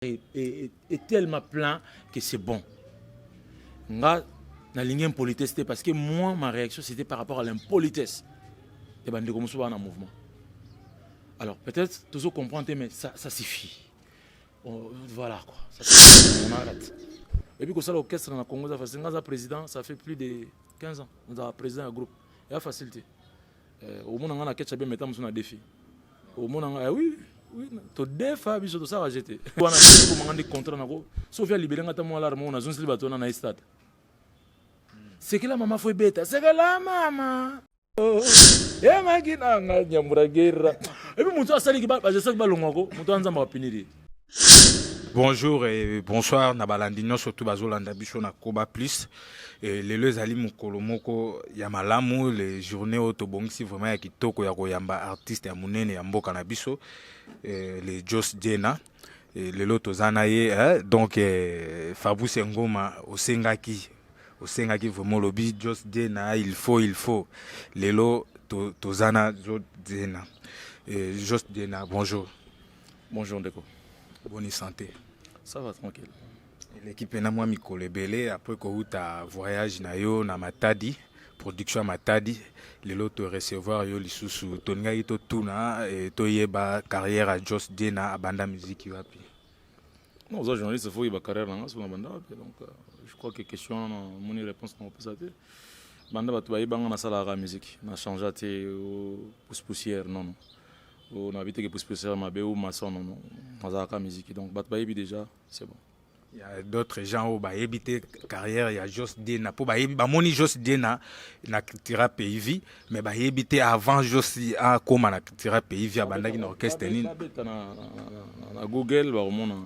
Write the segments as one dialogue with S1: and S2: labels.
S1: Est tellement plein que c'est bon. Nga nalingi impolitesse te, parce que moi, ma réaction, c'était par rapport à l'impolitesse ya bandeko mosusu baa na mouvement. Alors peut-être tozo comprendre te, mais ça suffit. Oh, voilà quoi, ça suffit, on arrête. Et puis kosala orchestre na Congo eza facile. Nga aza président, ça fait plus de 15 ans nazala président ya groupe, eya facile te. Omona nga na ketcha bien, meta mosusu na défi, omona nga oui, todefa biso, tosalaka je te wana komanga nde contrat nako soki alibele nga ata mwa lare moko, nazongiseli bato wana na ye stade. Sekela mama, fo ebeta sekela mama emaki nanga nyambura gera. Et puis moto asaliki bajesaki balongwako, moto anzamba bapunir.
S2: Bonjour et bonsoir na balandi nyonso tu bazolanda biso na Koba Plus. Lelo ezali mokolo moko ya malamu, le journée oyo tobongisi vraiment ya kitoko ya koyamba artiste ya monene ya mboka na biso, le Jos Diena. Lelo toza na ye eh, donc Fabrice Ngoma, osengaki vraiment, olobi Jos Diena, il faut lelo toza na Jos Diena. Jos Diena, bonjour.
S1: Bonjour ndeko.
S2: Bonne santé?
S1: Ça va, tranquille.
S2: Eleki mpena mwa mikolo ebele après kouta voyage na yo na Matadi, production ya Matadi. Lelo torecevoir yo lisusu, tolingaki totuna toyeba carrière ya Jos Diena, abanda muziki wapi?
S1: Non, oza journaliste, faut oyeba carrière na nga soki na banda wapi. Donc je crois que question wana, moni réponse na kopesa te. Banda bato bayebanga, nasalaka musique, na change te pousse poussière, non non, nayebi te ke pousse poussière mabe ou maçon, non non, nazalaka musique, donc bato bayebi déjà, c'est bon.
S2: Il y a d'autres gens oyo bayebi te carrière ya Jos Diena, mpo bayebi, bamoni Jos Diena na Cultura Pays Vie, mais bayebi te avant Jos akóma na Cultura Pays Vie, abandaki na orchestre nini.
S1: Babeta na Google, bakomona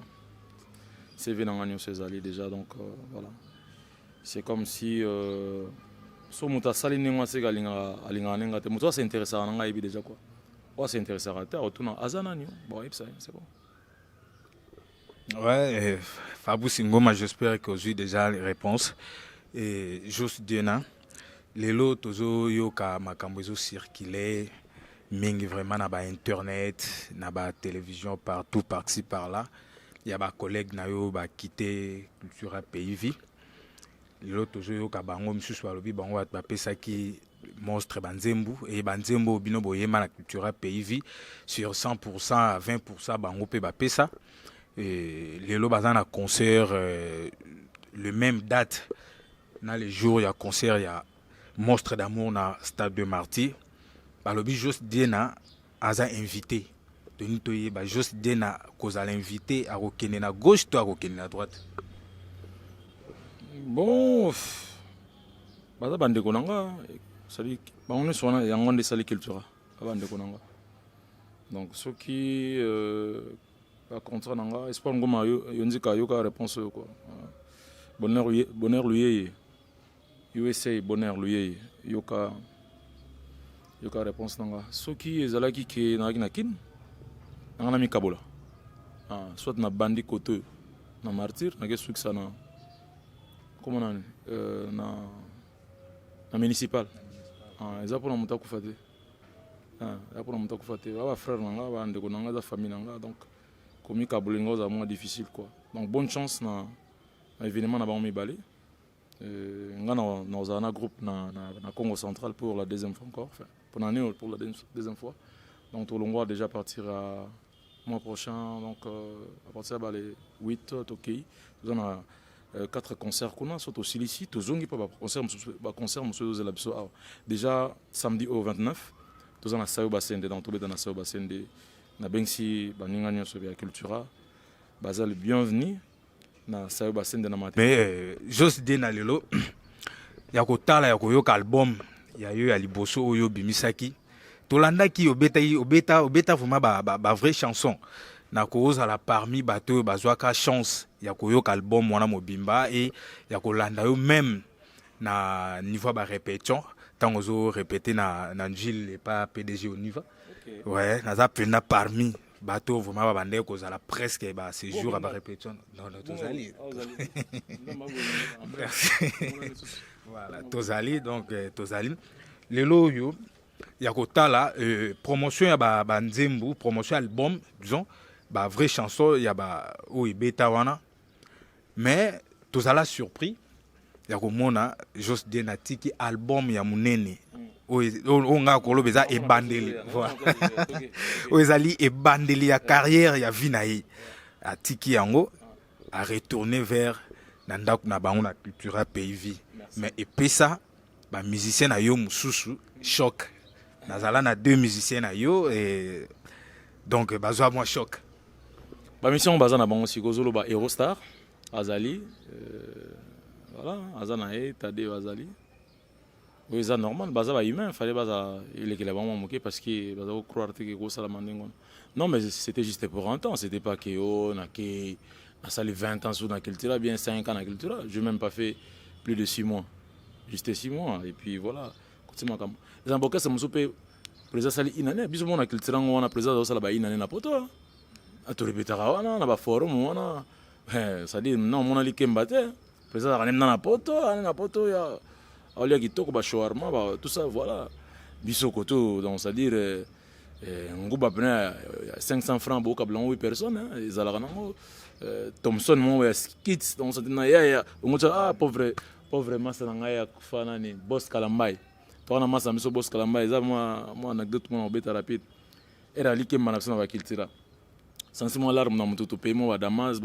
S1: CV na nga nyonso ezali déjà. Donc voilà, c'est comme si so moto asali ndenge wana, seke alingaka ndenge te. Moto as'intéressaka na ngai ayebi déjà quoi. Oyo as'intéressaka te, akotuna aza nani, bon, ayebisa ye, c'est bon.
S2: Ouais, Fabrice Ngoma, j'espère que j'ai déjà les réponses. Et Jos Diena, lelo tozoyoka makambo ezocircule mingi vraiment na ba internet, na ba télévision, partout, par-ci par-là. Ya bacollègue na yo bakite Cultura Pays Vie. Lelo tozoyoka bango misusu balobi bango bato bapesaki monstre banzembu e banzembo oyo bino boyemba na Cultura Pays Vie, sur 100%, à 20% bango mpe bapesa. Et lelo baza na concert le même date na le jour ya concert ya Monstre d'amour na Stade de Martyr. Balobi Jos Diena aza invité. Toni toyeba, Jos Diena kozala invité, akokende na gauche to akokende na droite?
S1: Bon, baza bandeko na nga, sali bango nyonso wana, yango nde esali Cultura, ba bandeko na nga. Donc soki bacontrat na nga, Espoir Ngoma, yo nzika yoka réponse oyo quoi. Bonheur, Bonheur Luyeye, USA, Bonheur Luyeye, yoka, yoka réponse na nga. Soki ezalaki ke nazalaki na Kine nanga na mikabola, ah, soit na bandi kote oyo na Martyr, nake sukisa na koma nani, na municipal. Ah, eza mpona moto akufa te. Ah, eza mpona moto akufa te. Ba bafrère na nga, bandeko na nga, eza famille na nga, donc komikabola nga ozala mwa difficile quoi. Donc bonne chance na événement na bango mibale. Nga nazala na groupe na Congo Central pour la deuxième fois encore, enfin, pour l'année, pour la deuxième fois. Donc tolongwa déjà à partir à mois prochain, donc à partir ya le 8 tokei, toza na quatre concerts kuna. So tosilisi, tozongi mpo baconcert mosusu ezozela biso awa déjà. Samedi au 29, toza na Sayo Basende, donc tobeta na Sayo Basende. Nabengisi baninga nyonso ya Cultura, baza le bienvenu na Sayo Basende na
S2: Mate. Mais Jos Diena, lelo ya kotala, ya koyoka album ya yo ya liboso oyo obimisaki, tolandaki, obetaki, obeta vraiment ba vraie chanson. Na kozala parmi bato oyo bazwaka chance ya koyoka album wana mobimba e ya kolanda yo même na niveau ya barépétition, ntango ozorépéte na Njile epa PDG Oniva, ouais, naza mpenza parmi bato vraiment babandaki kozala presque baséjour ya barépétition. Non non, tozali, merci, voilà, tozali. Donc tozali lelo oyo ya kotala promotion ya banzembu, promotion ya album, disons. Ba vraie chanson ya ba oyo ebeta wana, mais tozala surpris ya komona Jos Diena atiki album ya monene oyo ngai koloba eza ebandeli, oyo ezali ebandeli ya carrière ya vie na ye. Atiki yango, aretourne vers na ndako na bango na Cultura Pays Vie. Mais epesa bamusicien na yo mosusu choc. Nazala na deux musiciens na yo et donc bazwa mwa choc.
S1: Bamission baza na bango sikoyo, ozoloba Eurostar azali, voilà, aza na ye, Tade azali. Oyo eza normal, baza bahumain, fallait baza elekela bango mwa moke parce que baza kocroire te ke kosalama ndenge wana. Non, mais c'était juste pour un temps, c'était pas ke o nake nasali 20 ans sur na Cultura, bien 5 ans na Cultura. J'ai même pas fait plus de 6 mois, juste 6 mois et puis voilà. Koti makambo eza na bokese mosusu mpe président asali inane. Biso mona Cultura ngo wana, président azosala ba inane na poto, torepetaka wana na baforum wana, c'est-à-dire non, omona likemba te. Président azalaka nde na poto, ane na poto ya aolia kitoko, bashawarma, tout ça, voilà. Biso koto, donc c'est-à-dire nguba pene ya 500 francs, bokabela ngo 8 personnes, ezalaka nango Thomson moko ya skits. Donc c'est na yaya ongo tia, ah, pauvre pauvre masa na ngai ya kufa nani, Bos Kalambai. Toka na masa na biso Bos Kalambai, eza mwa anecdote mona kobeta rapide. Ere alikemba na biso na bacultura sansi mwa larme na motu, topeye mwa badamas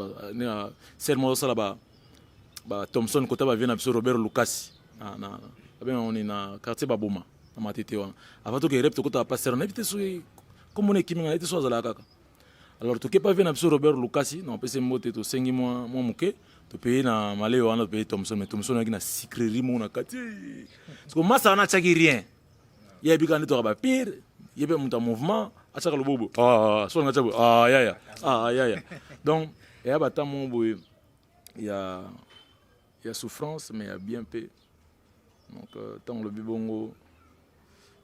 S1: ser mwa azosala ba Thomson kota bavie na biso Robert Lukasi na babenga nini, na quartier Baboma na Matete wana. Avant toke rep, tokota pasteur, nayebi te soki komona ekimi nga, nayebi te so azalaka kaka. Alors toke pa vie na biso Robert Lukasi na opesi mbote, tosengi mwa moke, topeye na maleyo wana, topeye Thomson. Mais Thomson ayaki na sucrerie moko na kati, parce que masa wana atiaki rien. Ye yebi kaka nde toka bapire, ye mpe moto ya mouvement atiaka lobobo, ah, so alinga atia boye, ah, yaya, ah, yaya. Donc eya bata moko boye ya souffrance, mais ya bien mpe. Donc ntango olobi bongo,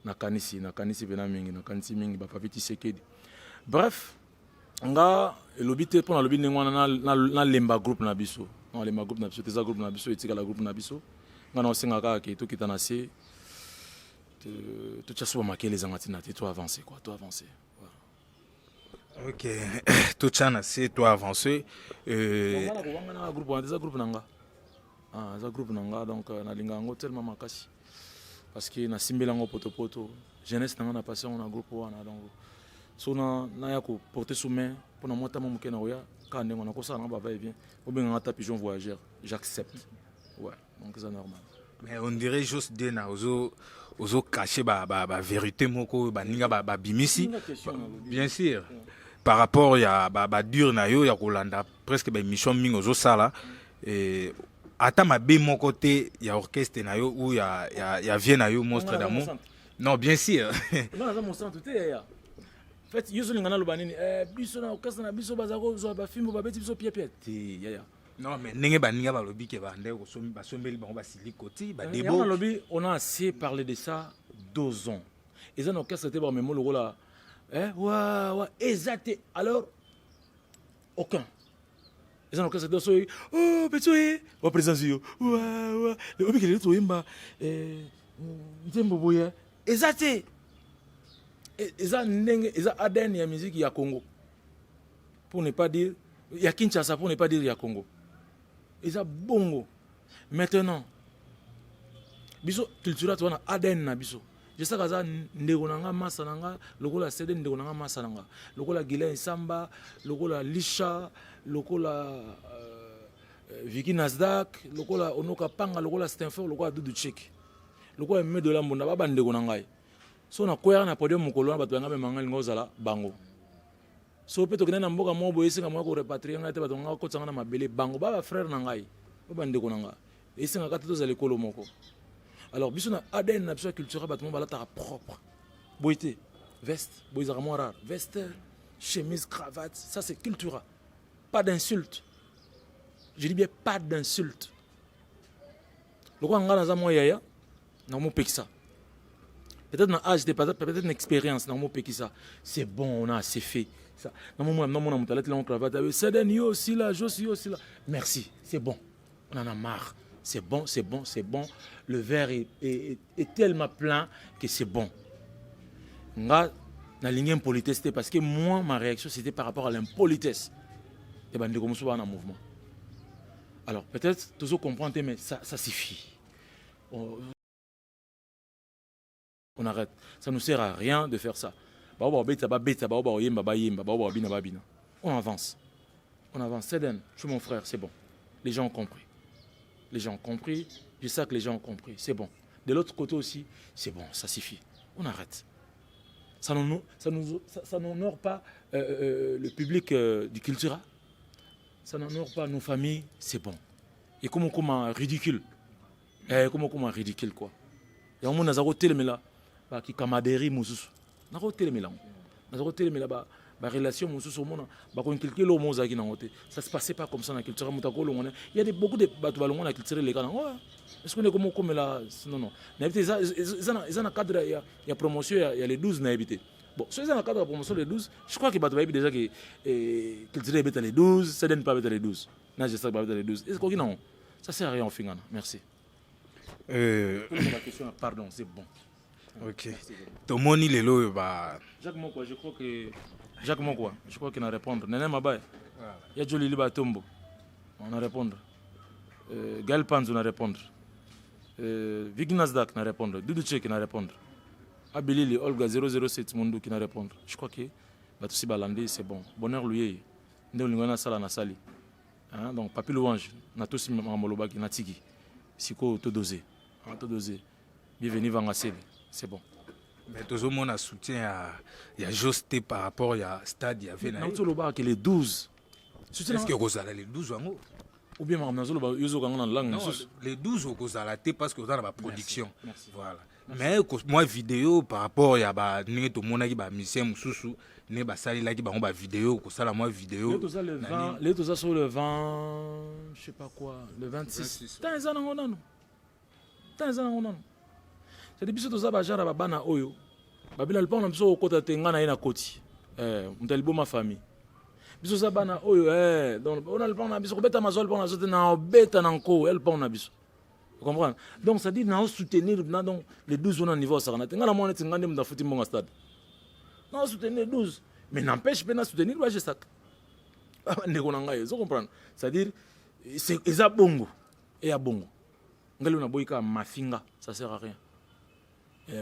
S1: nakanisi mpena mingi, nakanisi mingi bapapi Tisekedi. Bref, nga elobi te mpo nalobi ndenge wana nalemba groupe na biso, nalemba groupe na biso te. Eza groupe na biso, etikala groupe na biso. Nga na osenga kaka ke tokita na se, totya so bamakele ezanga ntina te, to avance quoi, to avance.
S2: Ok, totya na se, to avance.
S1: Nga na groupe wana, eza groupe na nga, ah, eza groupe na nga. Donc nalinga yango tellement makasi parce que nasimbeli yango potopoto. Jeunesse na nga na passé yango na groupe wana. Donc so naya koporter sous main mpona mwa tama moke na koya kaka ndenge wana kosala nanga bava et vient, obenganga ta pigeon voyageur, j'accepte, ouais. Donc eza normal.
S2: Mais on dirait Jos Dena ozo cacher ba vérité moko baninga babimisi, bien sûr, par rapport ya badure na yo ya kolanda presque baémission mingi ozosala, ata mabe moko te ya orchestre na yo ou ya vie na yo Monstre d'Amour. Non, bien sûr.
S1: Nga naza mosantu te, yaya. En fait, yo ozolinga naloba nini? Biso na orchestre na biso baza kozwa bafimbo, babeti biso piepie te, yaya.
S2: Non, mais ndenge baninga balobi ke bande basombeli bango basili koti badebo.
S1: Nalobi, on a assez parlé de ça, 2 ans. Eza na orchestre te bamemo lokola wa eza te. Alors aucun eza na orchestre te soki, oh, petit oye wa présidence yo wa obikele toyemba nzembo boye, eza te. Eza ndenge eza ADN ya musique ya Congo, pour ne pas dire ya Kinshasa, pour ne pas dire ya Congo. Eza bongo. Maintenant biso culture toza na ADN na biso. Jesaka aza ndeko na nga, masa na nga lokola sede, ndeko na nga, masa na nga lokola Gilain Samba, lokola Lisha, lokola Viki Nasdak, lokola Onoka Panga, lokola Stanford, lokola Dudu Chek, lokola Medola Mbunda, ba bandeko na ngai. So nakweyaka na podium mokolo wana, bato banga memanga linga ozala bango. So mpe tokende na mboka moko boye, esenga moya korapatrier ngai te, bato nga bakotisa ngai na mabele bango, ba bafrère na ngai, ba bandeko na ngai. Esengaka te tozala ekolo moko. Alors biso na ADN na biso ya culture, bato mo balataka propre boye te, veste boye ezalaka mwa rare, veste, chemise, cravate, ça c'est cultura. Pas d'insulte, je dis bien pas d'insulte. Lokola ngai naza mwa yaya, nakomopekisa peut-être na âge te, peut-être na expérience, nakomopekisa. C'est bon, on a assez fait ça. Namomona, namona moto alati lango cravate, abe seden yo osila, josi yo osila, merci, c'est bon, on en a marre. C'est bon, c'est bon, c'est bon. Le verre est tellement plein que c'est bon. Nga Nalingi impolitesse te, parce que moi, ma réaction, c'était par rapport à l'impolitesse ya bandeko mosusu baa na mouvement. Alors peut-être tozo comprendre te, mais ça suffit, on arrête, ça nous sert à rien de faire ça. Bao babeta, babeta, bao baoyemba, bayemba, bao babina, babina. On avance, on avance. Ceden, tu es mon frère, c'est bon, les gens ont compris, les gens ont compris. Je sais que les gens ont compris, c'est bon. De l'autre côté aussi, c'est bon, ça suffit, on arrête. Ça n'honore pas le public du Cultura, ça n'honore pas nos familles, c'est bon. Et comment ridicule, comment ridicule, quoi. Yango naza kotelemela bakicamaraderie mosusu, nakotelemela yango, naza kotelemela barelation mosusu. Omona bakoinculquer eloko mo ozalaki nango te. Ça se passait pas comme ça na culture. Moto akolongwa, il y a beaucoup de bato balongwa na culture eleka nango. Est ce que ndeko mokomela? Non, nayebi te. Eza na cadre ya promotion ya le 12, nayebi te. Bon, so eza na cadre ya promotion le 12, je crois que bato bayebi déjà ke culture ebeta le 12, Ceden mpe abeta le 12, na Gestac babeta le 12. Ekoki nango, ça sert à rien ofingana. Merci. Question, pardon, c'est bon.
S2: Ok, tomoni lelo oyo ba
S1: Jacques Mokwa, je crois que Jacques Mokwa, je crois qu'il a répondre. Nene Mabay, ya Joli Liba Tombo, on a répondre. Gaël Panzo na répondre. Vic Nasdaq na répondre. Doudou Chek na répondre. Abilili Olga 007 Mundu qui na répondre. Je crois que bato si balandi, c'est bon. Bonheur Luyeye. Nde olingo na sala na sali. Hein, donc Papi Louange, na tosi makambo lobaki na tiki. Siko to doser. Hein, to doser. Bienvenue Vangasele. C'est bon.
S2: Mais tozomona soutien ya Jos te par rapport ya stade ya ve na ye.
S1: Nauti olobaka ke les 12.
S2: Est ce que okozala le 12 yango?
S1: Ou bien makambo nazoloba, yozokanga na langue
S2: Non,
S1: mosusu.
S2: Le 12 okozala te parce que oza na baproduction.
S1: Merci.
S2: Voilà, mais mwa video par rapport ya ba ndenge tomonaki bamusicien mosusu ndenge basalelaki bango bavideo, kosala mwa video.
S1: Lelo toza le
S2: na
S1: 20,
S2: nini?
S1: lelo toza sur le 20, je sais pas quoi, le 26.
S2: 26.
S1: Tant eza nango nano. Tant eza nango nano. C'est biso toza bagenre ya babana oyo babila lupango na biso okota te, ngai na ye na koti. Moto ya liboma famille. Biso toza bana oyo donc ona lupango na biso kobeta mazwa lupango na biso te, na obeta na nko ya lupango na biso. Vous comprenez? Donc ça dit na soutenir na, donc les 12 wana, niveau osakana te. Ngai na mwana neti ngai nde moto afuti mbongo ya stade. Na soutenir 12, mais n'empêche mpe na soutenir bagestak bandeko na ngai, ozo comprendre? C'est-à-dire eza bongo, eya bongo. Ngai lelo naboyi kaka mafinga, ça sert à rien.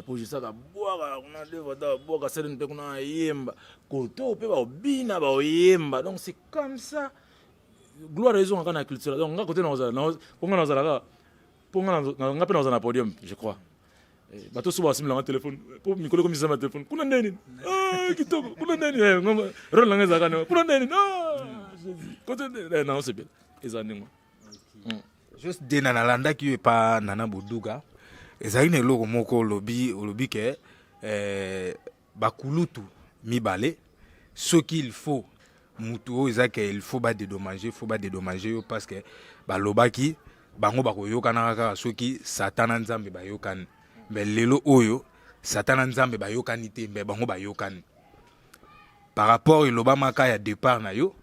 S1: Po jesaka bwaka kuna deux fois, bwaka sele mpe kuna ayemba koto mpe baobina baoyemba. Donc c'est comme ça, gloire ezongaka na culture. Donc nga kote nazala, mpo nga nazalaka, mpo nga mpe nazala na podium, je crois. Bato so basimbilanga telefone mpo mikolo ekomisama na telefone kuna ndeni. Ah, kitoko kuna ndeni. Role nanga ezalaka nde kuna ndeni. Ah, Jésus. Kote naosepela eza ndenge.
S2: Jos Dena, nalandaki yo epa Nana Boduga. Ezalaki na eloko moko olobi ke bakulutu mibale, soki il faut mutu oyo eza ke il faut badédommager, faut badédommager yo, parce que balobaki bango bakoyokanaka kaka soki Satan na Nzambe bayokani. Mais lelo oyo Satan na Nzambe bayokani te, mais bango bayokani par rapport elobamaka ya départ na yo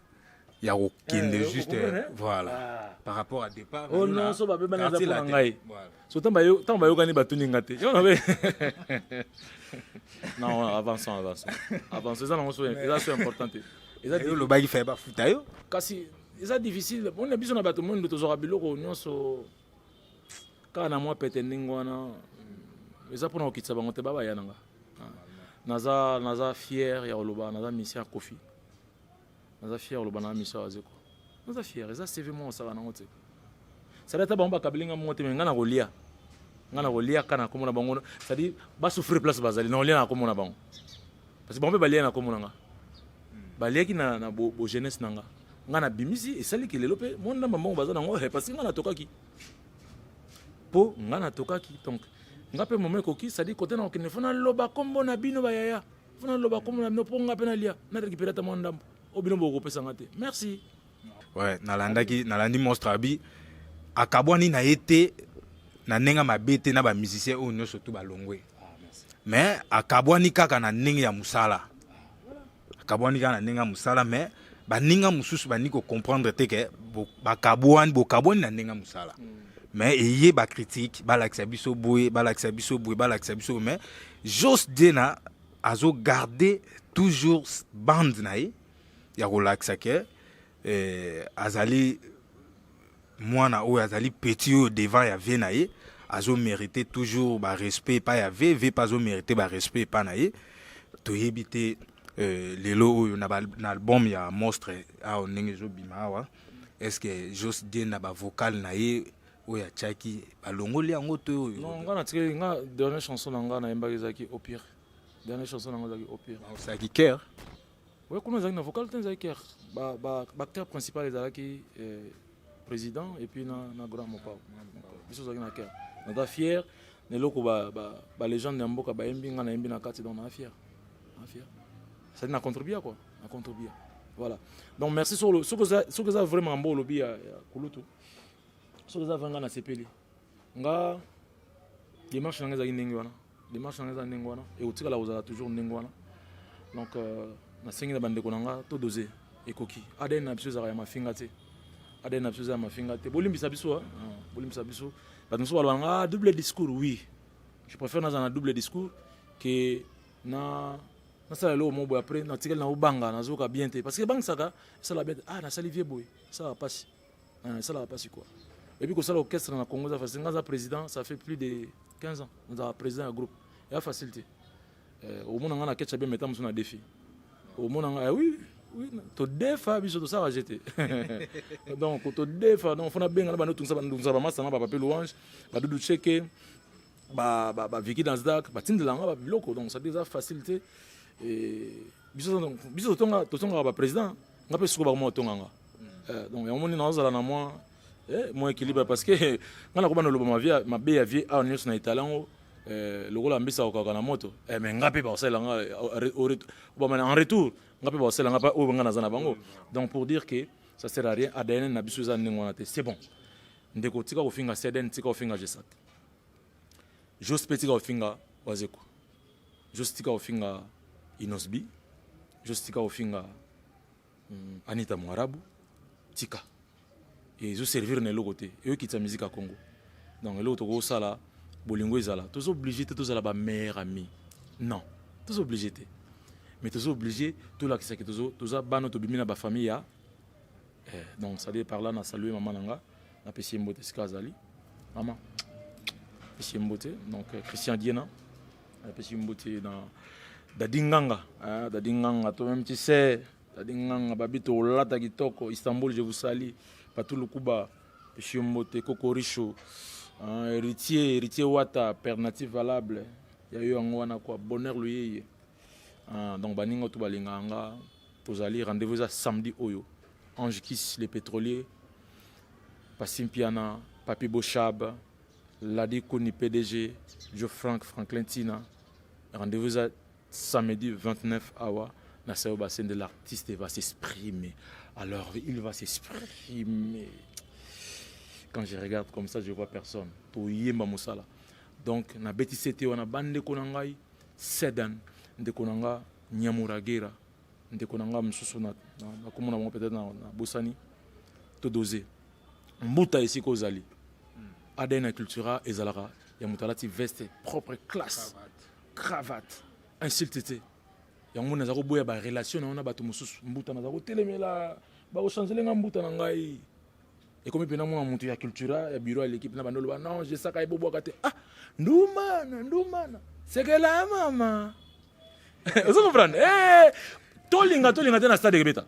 S2: ya kokende. Juste voilà, par rapport à départ.
S1: Oh non, so babebani eza mpona ngai. So ntango bayokani, batuni nga te. Non, avançons, avançons, avançons. Eza nango so, eza so important te.
S2: Eza olobaki faye bafuta yo.
S1: Kasi eza difficile mpona biso na bato moindo, tozwaka biloko nyonso kaka na mwa pete ndenge wana. Eza mpona kokitisa bango te, babaya na nga. Naza fier ya koloba naza musicien ya Kofi, naza fier koloba naza musicien ya Wazekwa, naza fier. Eza CV moko osala nango te. Sadi ata bango bakabeli nga moko te, mais nga na kolia, nga na kolia kaka na kombo na bango. C'est-à-dire basouffrir place bazali, na kolia na kombo na bango, parce que bango mpe balia na kombo na nga, baliaki na bo jeunesse na nga. Nga nabimisi, esaliki lelo mpe mwa ndamba mbongo baza nango, parce que nga natokaki, mpo nga natokaki. Donc nga mpe momo ekoki, c'est-à-dire kote na kokende, fo naloba kombo na bino bayaya, fo naloba kombo na bino, mpo nga mpe nalia, na récupérer ata mwa ndambo oyo bino bokopesanga te. Merci.
S2: Ouais, nalandaki, nalandi Monstre abi akabwani na ye te na ndenge mabe te na bamusicien oyo nyonso tu balongwe, mais akabwani kaka na ndenge ya mosala, akabwani kaka na ndenge ya mosala. Mais baninga mosusu baningi kocomprendre te ke bakabwani, bokabwani na ndenge ya mosala. Mais eye bacritique, balakisa biso boye, balakisa biso boye, balakisa biso. Mais Jos Dena Azo garder toujours bande na ye ya kolakisa ke azali mwana oyo azali petit oyo devant ya vieux na ye, azomérite toujours barespect epai ya vieux, vieux mpe azomérite barespect epai na ye. Toyebi te lelo oyo na album ya Monstre awa, ndenge ezobima awa, est ce que Jos Diena bavocal na ye oyo atiaki balongoli yango to oyo?
S1: Non, nga natikeli, nga dernière chanson na nga nayembaki ezalaki Au pire. Dernière chanson na nga ezalaki Au pire.
S2: Osalaki chœur?
S1: Ouais, kuna ezalaki na vocal te, ezalaki chœur. Baacteur principal ezalaki président et puis na grand Mopao. Biso ozalaki na chœur. Naza fier na eloko balégende ya mboka bayembi, nga nayembi na kati. Donc naa fier, naa fier, c'est-à-dire na contribua quoi, na contribua. Voilà, donc merci. Soki eza vraiment mbo olobi ya kulutu, soki eza vrai, nga nasepeli. Nga démarche na nga ezalaki ndenge wana, démarche na nga eza ndenge wana, ekotikala kozala toujours ndenge wana. Donc nasengi na bandeko na nga todose ekoki. ADN na biso ezalaka ya mafinga te, ADN na biso eza ya mafinga te. Bolimbisa biso, bolimbisa biso. Bato mosusu balobaka nga double discours. Oui, je préfère nazala na double discours ke na nasala eloko moko boye, après natikali na obanga, nazoka bien te, parce que ebangisaka, esala bien te. Ah, nasali vieux boye, esalaka mpasi, esalaka mpasi quoi. Et puis kosala orchestre na Congo eza facile. Nga aza président, ça fait plus de 15 ans nazalaka président ya groupe, eya facile te. Omona nga na ketcha bien, meta mosusu na défi, omona nga, oui, todefa biso, tosalaka je te. Donc todefa, donc fona benga na bando tungisa, bandungisa bamasa na bapape louange, badudu cheke, baviki Nasdaq, batindela nga babiloko. Donc ça eza facile te. Biso totongaka baprésident, nga mpe sikoyo bakoma kotonga nga. Donc yango moni nazozala na mwa équilibre, parce que nga nakobanda oloba mabe ya vieux awa nyonso na etala yango lokola mbisa kokaka na moto. Mais nga mpe bakosalela nga en retour, nga mpe bakosalela nga mpe oyo nga naza na bango. Donc pour dire que ça sert à rien, ADN na biso eza ndenge wana te. C'est bon, ndeko, tika kofinga Cdn, tika kofinga Gesat, Jos mpe tika kofinga Wazeko, Jos tika kofinga Inosbi, Jos tika kofinga Anita Mwarabu. Tika, ezoservir na eloko te, eyokitisa musique ya Congo. Donc eloko tokosala, bolingo ezala. Toza obligé te tozala bameilleur ami, non, toza obligé te, mais toza obligé tolakisaki toza bana, tobimi na bafamille ya donc c'est-à-dire par là na salue mama na nga, napesi ye mbote esika azali. Mama, napesi ye mbote. Donc Christian Diena, napesi ye mbote na Dadi Nganga, Dadi Nganga, to même tu sais Dadi Nganga babi tolata kitoko. Istanbul, je vous salue. Patou Lukuba, pesi yo mbote. Kokoricho, Héritier, Héritier Wata, pernatif valable ya yo, yango wana quoi. Bonheur Luyeye. Donc baninga to balingaka nga, tozali rendez-vous eza samedi oyo. Ange Kis le pétrolier, Pasimpiana, Papi Bochab, Ladi Koni, PDG Joe, Frank Franklin Tina, rendez-vous eza samedi 29 awa na Sayo Basende. L'artiste va s'exprimer, alors il va s'exprimer. Quand je regarde comme ça, je vois personne. Toyemba mosala. Donc nabeti te wana. Bandeko na ngai Sedan, ndeko na nga Nyamuragera, ndeko na nga mosusu nakomona bango peut-être na bosani. Todose mbuta esika ozali. ADN ya Cultura ezalaka ya moto alati veste propre, classe, cravate, insulte te. Yango naza koboya barelation na yo na bato mosusu. Mbuta, naza kotelemela bakochangele nga mbuta na ngai. Ekomi mpena mwana moto ya Cultura ya bureau ya l'équipe na bando oloba non, jesaka ebobwaka te. Ah, ndumana ndumana, sekela mama, ozo comprendre? Tolinga tolinga te na stade ekebeta.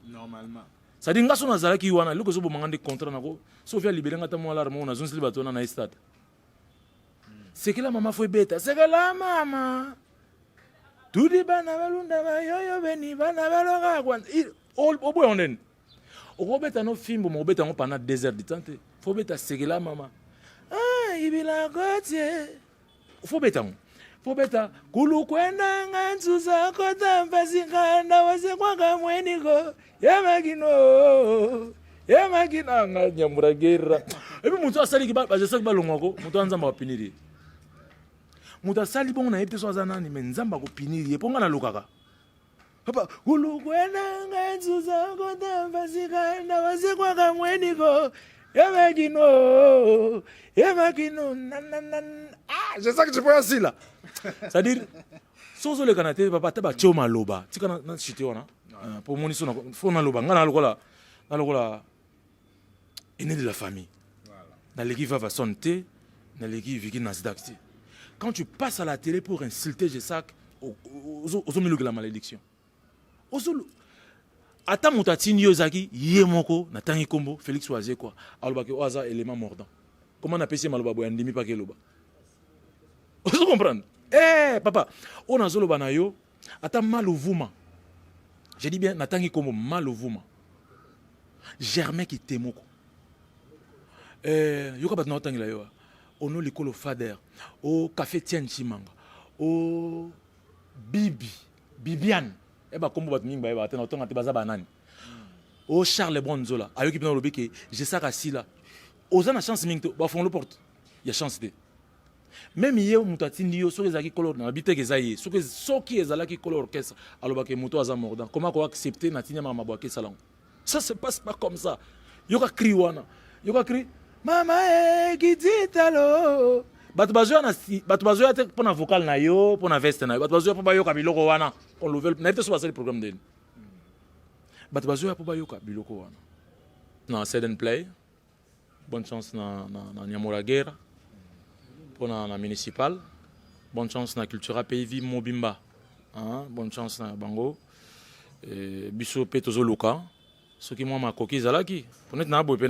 S2: Normalement.
S1: C'est-à-dire nga so nazalaki wana, eloko ezobomanga nde contrat nako. Soki alibele nga ta mwa lare moko, nazongiseli bato wana na ye stade. Sekela mama, fo ebeta sekela mama, tudi bana balunda bayoyo beni bana baloka kwanza. Oboya ndeni okobeta no fimbo, mokobeta yango pendant 2 heures du temps te. Fo beta sekela mama, ah, ibila kotie, fo beta yango, fo beta kulukwendanga nzuza kota mpasi nkanda wasekwaka mweniko yamakino yamakino anga nyamuragera. Epi moto asaliki bajesaki balongwako, moto aza Nzambe akopunir ye. Moto asali bongo, nayebi te so aza nani, me Nzambe akopunir ye, mpo nga nalukaka papa kulukwendanga nzuza kota mpasi nkanda wasekwaka mweniko yamakino yamakino. Ah, c'est ça que tu peux asila, c'est-à-dire. Soki ozoleka na te, papa, ata batie yo maloba, tika na chute wana mpo omoni so fo naloba. Ngai na lokola aîné de la famille, naleki Vavason te, naleki Viki Nasdaq te. Quand tu passes à la télé pour insulter Gesac, ozomilukela malédiction. Ata moto atindi yo, ezalaki ye moko, natangi nkombo Félix Wazekwa, alobaki oyo aza élément mordant. Comment napesi ye maloba boye, andimi mpaka eloba? Ozo comprendre? Eh, papa, oyo nazoloba na yo, ata Malovuma, je dis bien, natangi nkombo Malovuma, Germain Kitemoko, eh, yoka bato na otangela yo ono likolo, Fader o Café Tienne, Chimanga o Bibi Bibiane, e bakombo bato mingi bayebaka te, na otonga te baza banani, o Charles Bonzola ayoki mpena olobi ke Jesaka sila, oza na chance mingi te, bafongola porte ya chance te. Même ye moto atindi yo, soki ezalaki kolo na bi teke eza ye, soki ezalaki kolo orchestre, alobaki moto aza mordant, comment koaccepte natindi makambo boye akesala yango? Ça se passe pas comme ça. Yoka cri wana, yoka cri mama ekititalo. Bato bazoya na bato bazoya te mpo na vocal na yo, mpo na veste na yo. Bato bazoya mpo bayoka biloko wana. On level nayebi te so basali programme ndeni. Bato bazoya mpo bayoka biloko wana na Sed and Play. Bonne chance na Nyamola Guerre mpo na municipal. Bonne chance na Cultura Pays Vie mobimba, hein? Bonne chance na bango. E, biso mpe tozoluka soki mwa makoki ezalaki po neti na boye mpe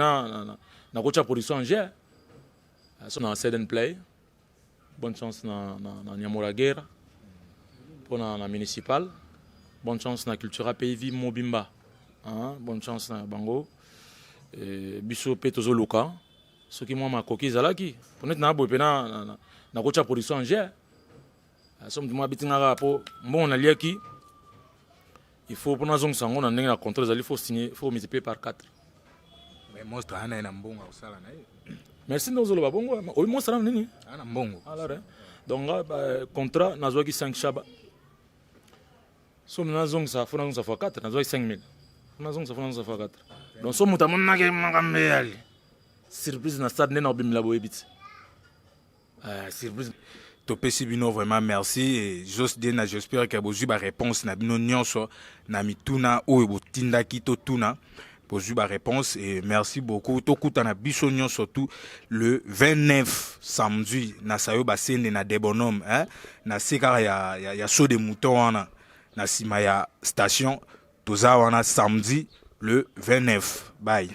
S1: nakotya production en jeu so na Sed and Play. Bonne chance na Nyamola Guerre mpo na municipal. Bonne chance na Cultura Pays Vie mobimba, hein? Bonne chance na bango. E, biso mpe tozoluka soki mwa makoki ezalaki po neti na boye mpe nakotya production en jeu so motu moko abitingaka mpo mbongo naliaki, il faut mpo nazongisa yango na ndenge na contrôle ezali, faut signer, faut multiplier par 4.
S2: Mais monstre ana ye na mbongo akosala na ye.
S1: Merci nde ozoloba bongo. Oyi monstre nano nini?
S2: Ana mbongo.
S1: Alors, hein? Donc nga contrat nazwaki 5 shaba, so nazongisa, fo nazongisa fois 4. Nazwaki 5000, fo nazongisa, fo nazongisa fois 4. Donc so moto amonaki makambo eyali surprise na stade, nde na obimela boyebi ti surprise.
S2: Topesi bino vraiment merci. Et Jos Dena, j'espère ke bozwi baréponse na bino nyonso na mituna oyo botindaki totuna. Bozwi baréponse et merci beaucoup. Tokutana biso nyonso tu le 29, samedi, na Sayo Basende, na Debonhomme, hein? Na se kaka ya saut de mouton wana, na nsima ya station. Toza wana samedi le 29. Bye.